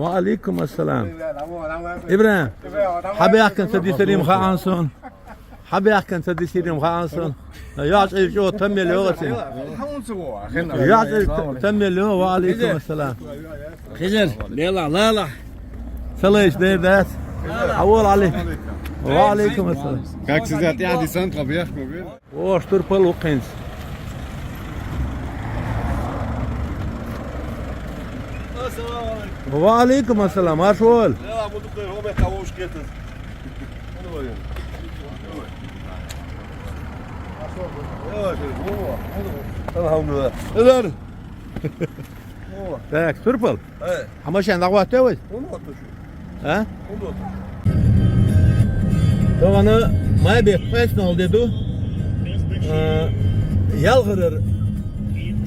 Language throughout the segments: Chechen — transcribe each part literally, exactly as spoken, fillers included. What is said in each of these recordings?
وعليكم السلام. إبراهيم، حبيبك أنت دي سليم خانسون. حبيبك أنت دي سليم خانسون. يا شيخ، شو تم اليوم؟ يا شيخ، تم اليوم. وعليكم السلام. خزر، لا، لا، لا، لا. سليش، دير داس. عوال عليك. وعليكم السلام. Как всегда, ты один сам пробьёшь, пробьёшь. О, штурпал укхинц. Ассаламу алейкум. Ва алейкум ассалам, ашвал. Ва алейкум ассалам. Алхамдулилла. Эдер. Так, штурпал. Э. А машина дагъватта вай? Унотуш. А? Унотуш. Тогъана май бет къвеснал деду. Э, ялгъарар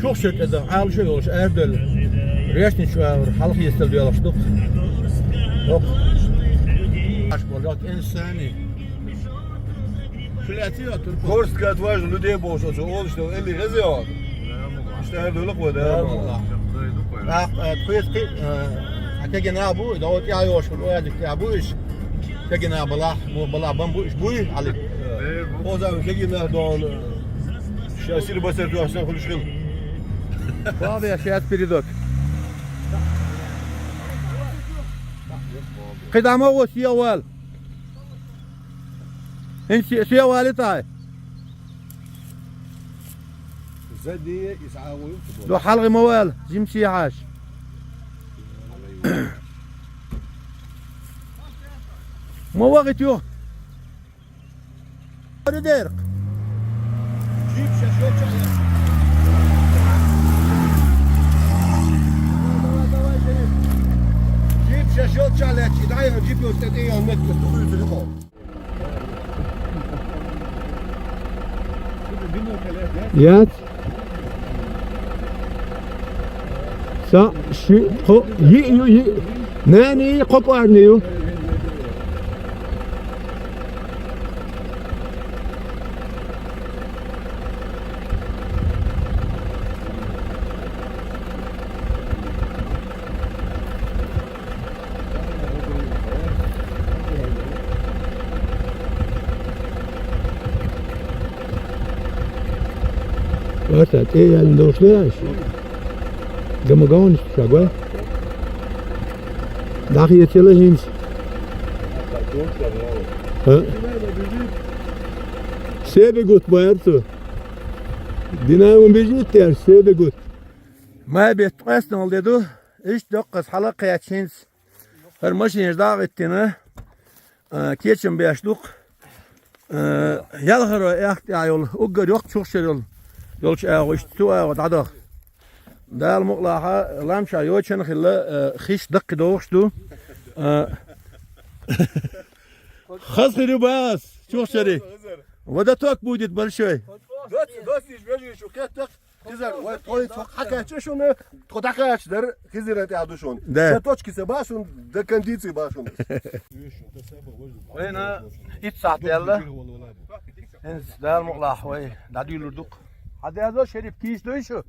чухсетада алша ёлш ардал. Решни чуавр халх естал ёлш дук. Дук. Аш болот инсани. Горстка отважных людей было, что он, что Эми Хезион. Что я дулук вода. Так, э, квест ки, э, а кегина бу, да вот я ёш, вот я дик я бу иш. Кегина была, бу была бамбу иш буй, али. О, за кегина дон. Сейчас сир басер, то асан хулушкин. Бабе, сейчас передок. Къидама гъос я вал. Ин си-, сия вали тай. Задие исааву. До халгъи мавал, жим сия хаш. Мавагъит ю. Ари дерк. Жип шашот чале. Давай, давай, давай, Шериф. Жип шашот чале, чи дай, жип ёстете, я нет, что вы телефон. Яц. Са, ши, хо, йи, ю, йи. Не, не, хо, квар, не, ю. Варта, тӀе ял дошла аш. Гамагон шагва. Дахи ецела хинс. Ха? Се бегут, Барсу. Динамун бежит яр, се бегут. Май бет къвеснал деду. Иш доккъас хьала кхечинс. Гьар машинаш дагъиттина, а, кечам беш дук. А, ялхаро яхт я йол, уггар йокъ чухшер йол. Йолч агъу, ишт цу агъу дадах. Дал мукълаха, ламша йочан хилла, а, хиш даккъи довхш ду. А, хаз хири бас, чухшери. Водоток будет большой. Дос, дос, иш вежи шу кеттак. Хизар, вай, той цо хакача шуна, тхо дакач дар, хизират яду шун. Да. Ша точки се башун, до кондиции башун. Вайна, ит саат ялла. Хинс дал мукълах, вай, дадуйлур дук. Хадязо Шериф киш дойшу?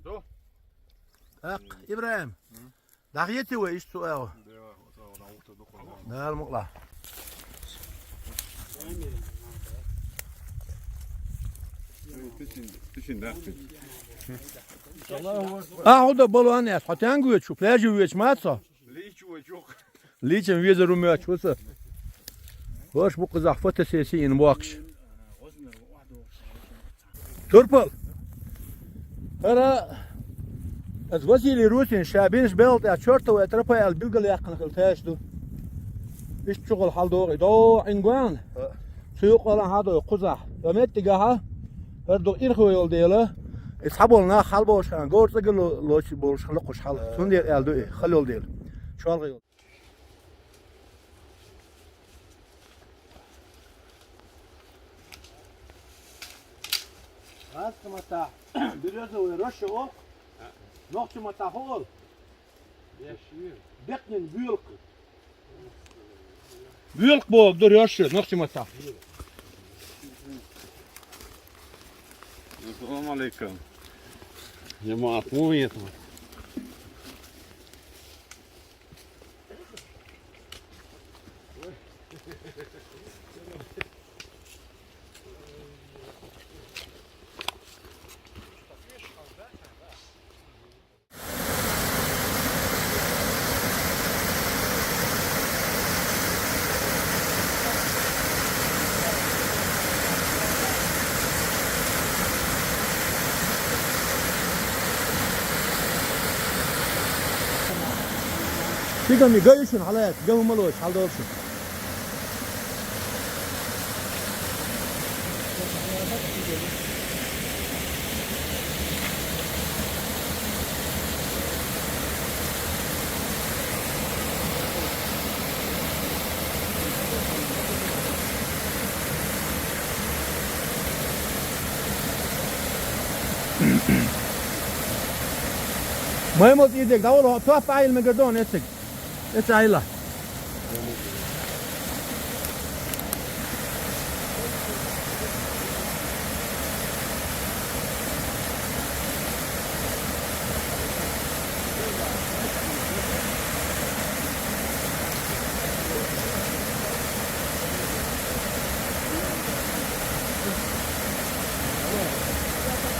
Так, Ибраим. Дахъ ети вай иш цу эгъу. Дал мукъла. Тичин, тичин, да. Ахуда балуан яс, хатян гуечу, пляжи гуеч мацо. Личен везер умеч, уса. Хош бу къызах фотосессия ин бокш. Турпал. Хара, аз Василий Русин, ша бинш белт, а чёртова тропа ал билгал яххан хил теш ду. Иш чугъал хал догъи, до ингван. Цу юкъала хьадой къузахь. Ва меттигаха, хӀар ду ирху йол дела. Ис хьаболна хал болшхан, гор цӀагало лочи болшхан лукъуш хал. Цундел ал ду и, хал йол дела. Чуалгъа йол. Раскамата березовая роща о. Нохчамата хол. Бекнин буйулк. Буйулк бо, дур роща, нохчамата. Ассаламу алейкум. Жамаат, муин. Цига ма гайи шуна, хьалаэца, ган ма лоацаш, хьалдолда шуна. Маймал тӀедега, дӀавала, хьо топ Ӏайла мегар ду хьона эцциг. Эцциг Ӏайла.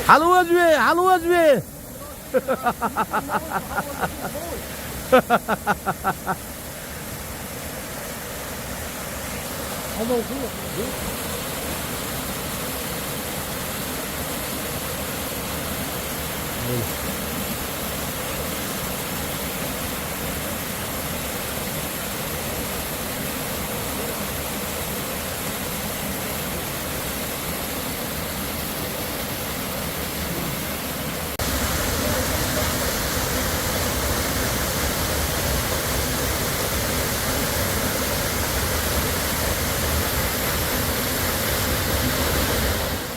Хьалваза ве, хьалваза ве!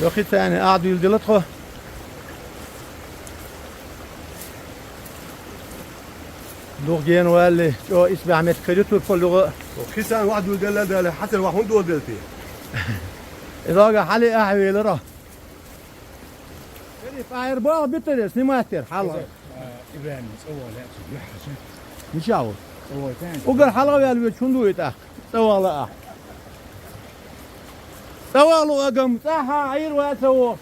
Йохи цани, а дуйла дила тхо. Дух гена валли, чӀо исбаьхьа метта кхери турпал югӀа. Кхисан вахьа дулделла дала, хьатар вахьа хӀун доладелти? Изага хьали ахьа велара. Шериф, ахьар бага битаре, снимать тер, хьала. Ибрагьим, цӀавала, юхьа. Мича ву? ЦӀавала тан. Угар хьалгӀа ваьлла веча хӀун ду и тӀаккха? ЦӀавала ахь. ЦӀавала агам, цӀа хьа, Ӏийр ва ца вохуш.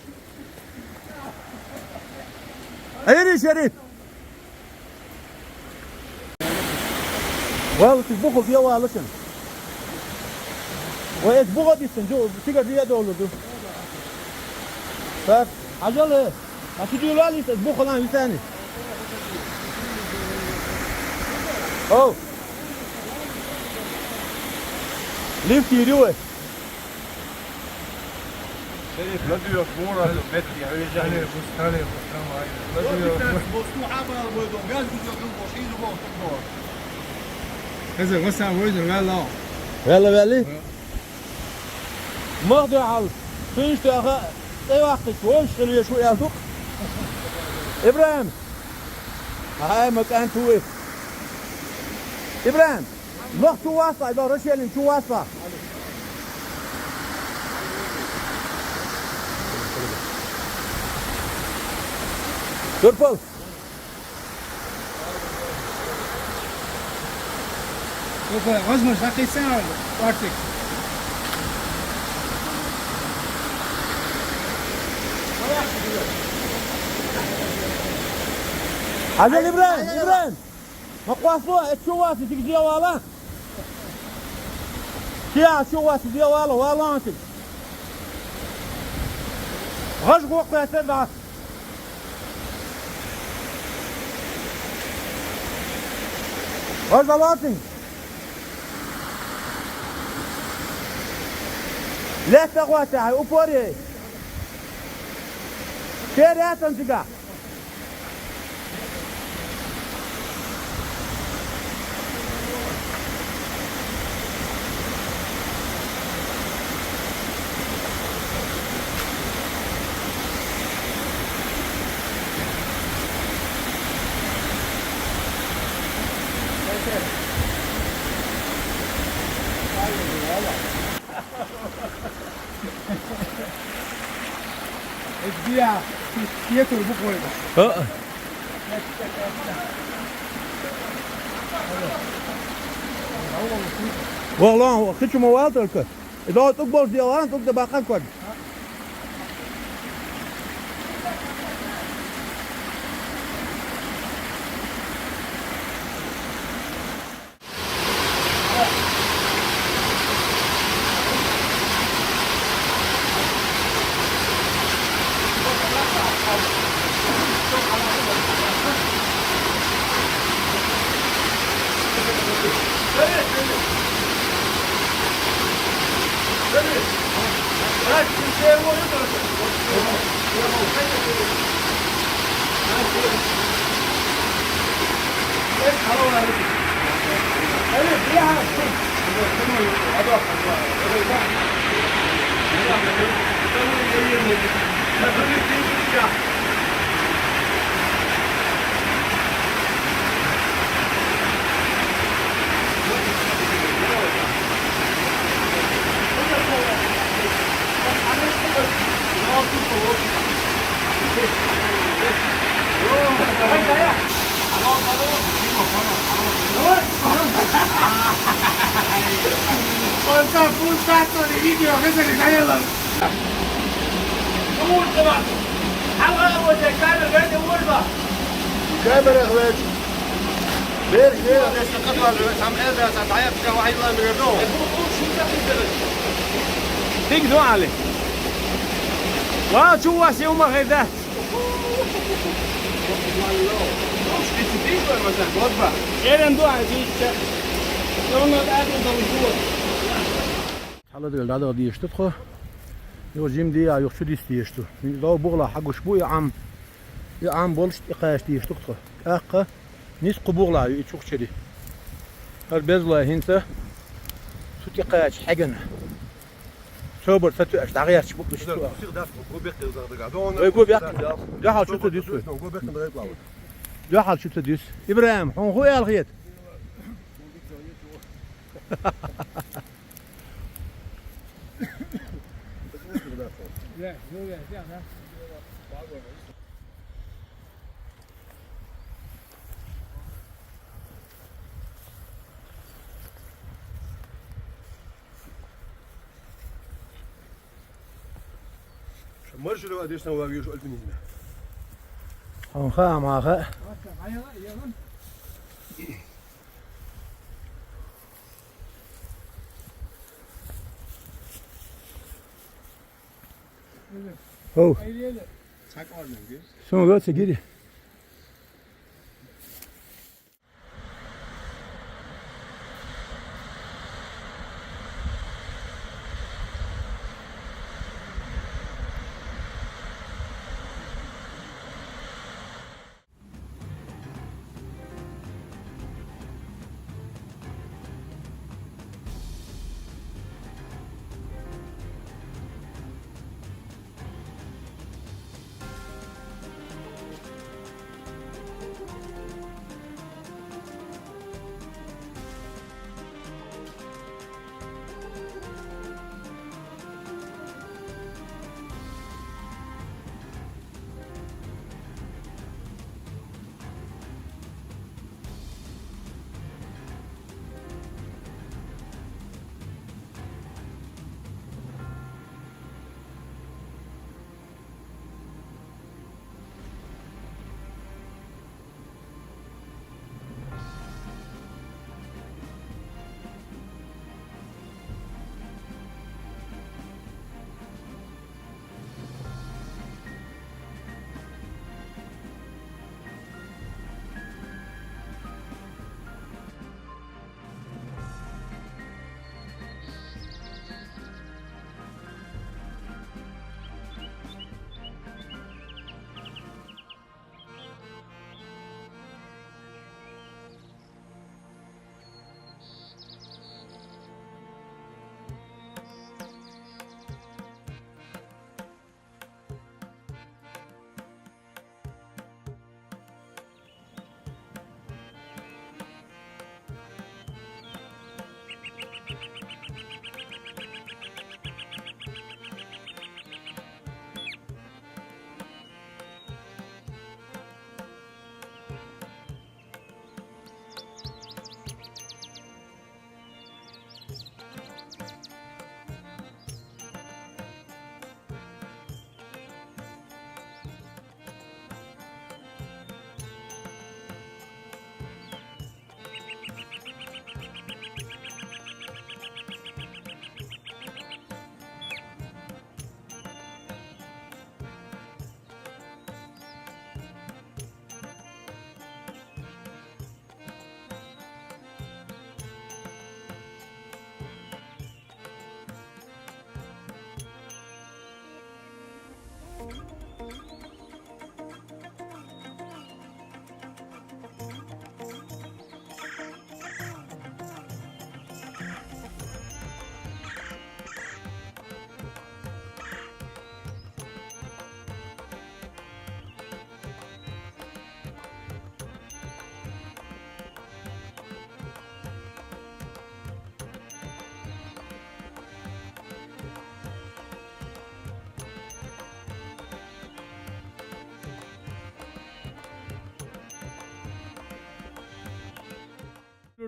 Ӏийри, Шериф! Валла, цу бухал де валлашан. Ва эс бугӀа диссина, жо, цига де а долу ду. Так, хьажал, э, а цу дийла листа, эс бухалан висани. Оу! Лифт йири вай. Шериф, ладуьйгӀаш мура ду, метте хьуьйжа. Алейкум салам, салам алейкум. ЛадуьйгӀаш. Хаза, васан вайзар ваьлла. Ваьлла, ваьлли? Мах дуьхьал, цуьнаш тӀехьа цӀе ваккхича, вовшах хила веш ву аьлла ду-кх. Ибрахим! Хьай, ма кӀант ву и. Ибрахим! Лох чу вац, ай, бал Рашелин чу вац. Турпал. Турпал, возможно, закисал, Артик. Хьажал, Ибрахим, Ибрахим! Ма кхоссало, э, чу вац, цига де вала. Кеа чу вац, де вала, вала антиг. ГӀаж гӀо кхетта да. ГӀаж алатин. Летта гӀоттахьа, упор яй. Шер яцан цига. Эс биа, пи-, петур бу койма. А? Валлахи, хи чу ма вал только. И да тӀуг болуш дела, тӀуг да бакъан ког. Dik du ali. Wa chu wa se uma ghedat. Eren du ali. Yolun da du. Хьаладгал дӀадала дезаш ду тхо. Юха жима де а, юха чу диса дезаш ду. Дов бугӀала хьагуш бу и Ӏам. И Ӏам болаш тӀекхача дезаш ду тхо. ТӀаккха низ кху бугӀала ю и чухчари. ХӀара безлой хӀинца цу тӀекхача хьегана. Собар ца тоьаш, дӀагӀерташ букъ бишта. Вай го бехк. Дуьхьал чу ца дис вай. Дуьхьал чу ца дис. ИбрахӀим, хьуна хӀу аьлла хета? Маршалла, адешна вагиш альпинизме. Хьуна хаа, ма хаа. Хов. Сона ца гири.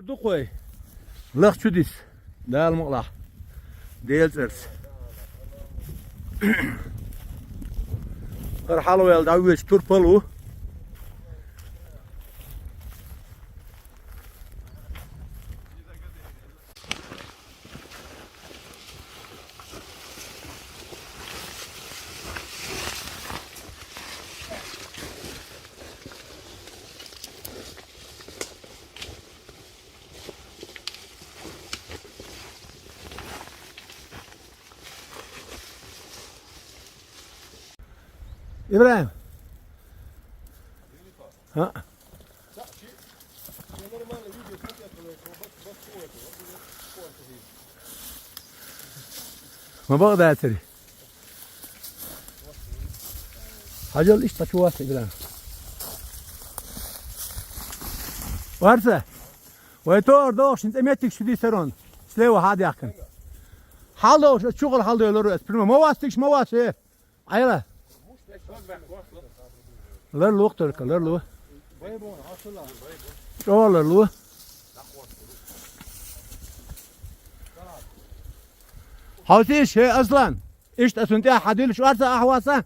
Дукхой. Лах чу дис. Дала мукъалахь. Дела цӀерца. ХӀара хьалаваьлла дӀавоьдуш турпал ву. ИбрахӀим. ХӀаъ. Ма бакъдацари. Хьажал, иштта чу вац, ИбрахӀим. Варца? Вай тоар дохуш, хӀинца меттиг шу дисарон. Слева хьа а даьхкина. Хьал дохуш, ас чухула хьал дойлур ас. Прямо ма вастигаш, ма вац, э. Айла. Ларлу, только, ларлу. ЧӀогӀа ларлу. Хьовсийша, хӀей, Аслан. Иштта ас цунна тӀехьа хьадилла, шорца ахьа васа.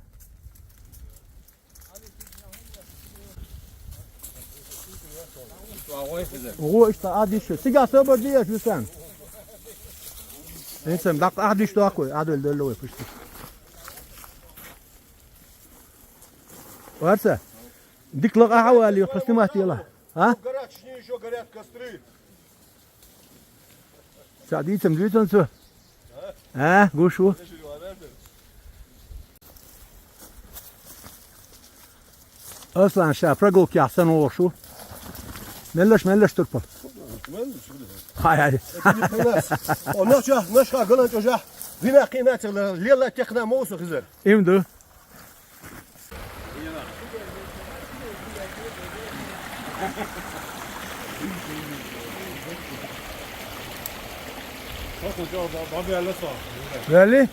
Вон иштта Ӏадиша. Цигахь собар де аш, Висан. Висан, даккха Ӏадиш доккхуй, Ӏадал делла вай пушту. Варца? Дика лакха ахьа вали, хьо снимать дела. А? Горячечные ещё горят костры. Ца дийцам дуьйцан цо. А, гуш ву. Аслан ша прогулкехь санна вогӀуш ву. Меллаш, меллаш турпал. Хай, хай. Это не про нас. О, наш, наш, галан чужа. Вина кина цела, лела техна мосу хизар. Им ду. Вели?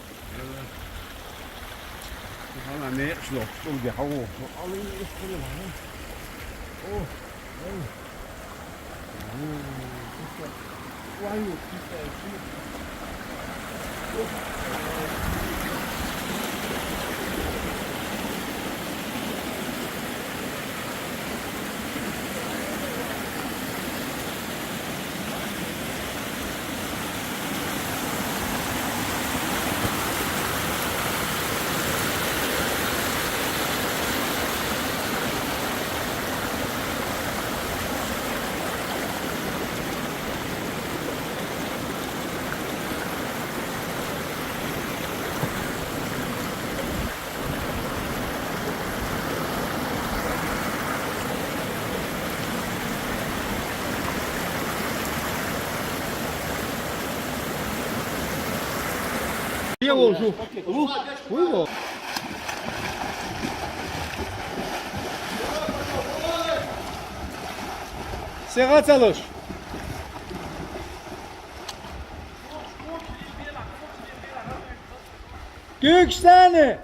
Сегъа ца луш. Куьйгаш санна!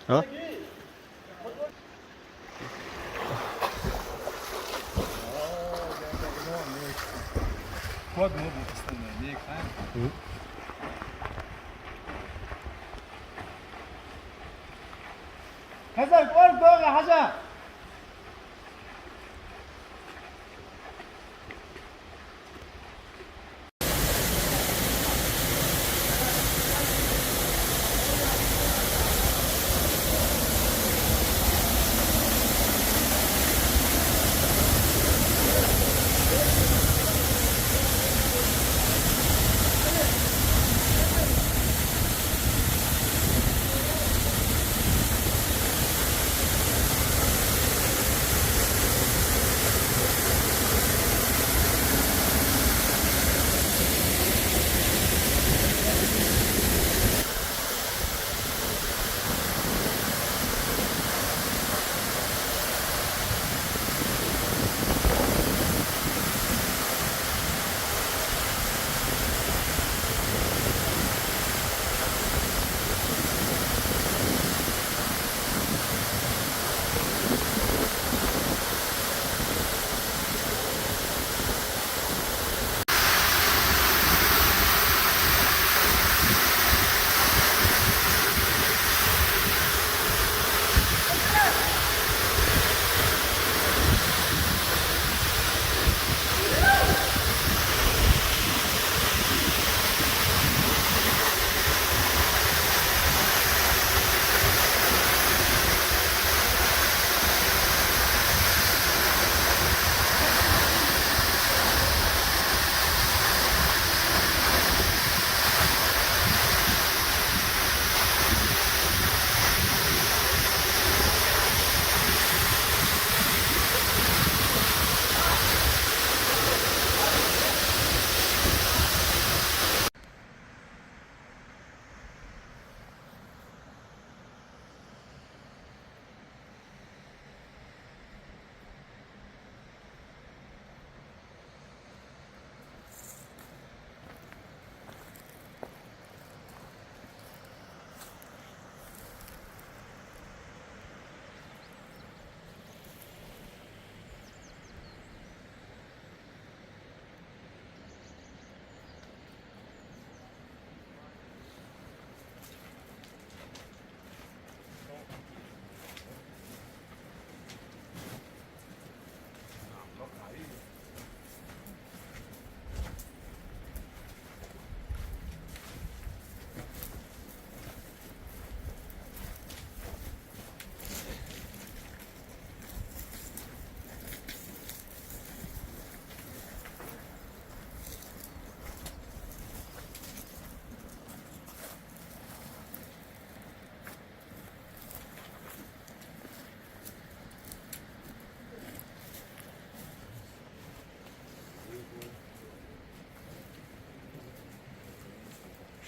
А? Код мы будем остальное, не их, а? Мгм. Хазар, кор, дога, хазар!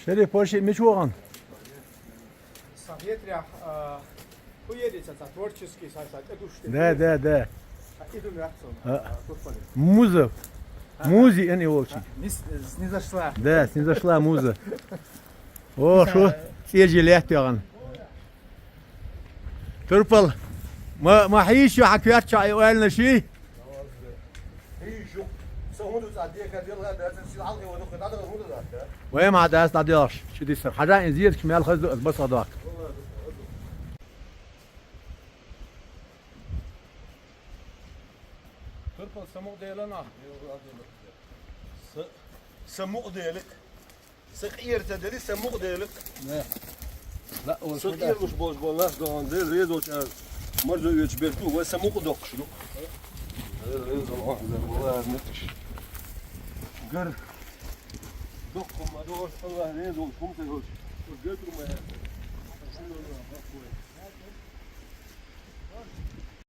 Шериф, вай шиъ мича вахана? Сан хетарехь, а, хӀу ери цхьа, цхьа творческий, цхьа, цхьа тӀедуш. Да, да, да. А, идун вац он, а, а, турпале. Муза. А, музи, а, эн и волчи. А, нис-, снизошла. Да, снизошла муза. О, шу цӀе жи лаьтта йоагӀан. Турпал, ма, ма хьийша хьан коьртачохь и ойланаш? Хьийша. Сан хӀун ду цӀа декар делла, да, сан сил хьалхе ваду, хӀун ду, хӀун ду, да? Вай ма дац дӀаделахь, чу дисар. Хьажа ин зеркаш мел хаза ду, ас басах дохк. Турпал, са мукъа делана. Са, са мукъа делик. Са къера ца дели, са мукъа делик. Не. Ла, о, со шу да. Къера луш болуш болу нах догӀун дела, реза волчу ара марзо оьцуш берг ду, вай са мукъа доккхуш ду. Реза волчу ара, вала ара метташ. Гар. Доккху ма догӀуш, Аллах реза волчу хӀума ца йолчу. Гар ду ма яра.